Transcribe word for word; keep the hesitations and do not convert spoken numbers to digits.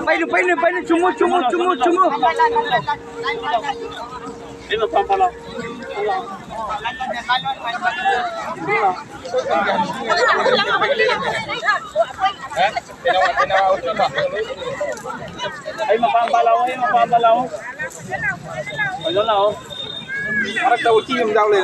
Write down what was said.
Painu, painu, painu, chumu, chumu, chumu, chumu. Ai mapambala ho, ai mapambala ho. Alo lao. Arak ta uti yung daw le.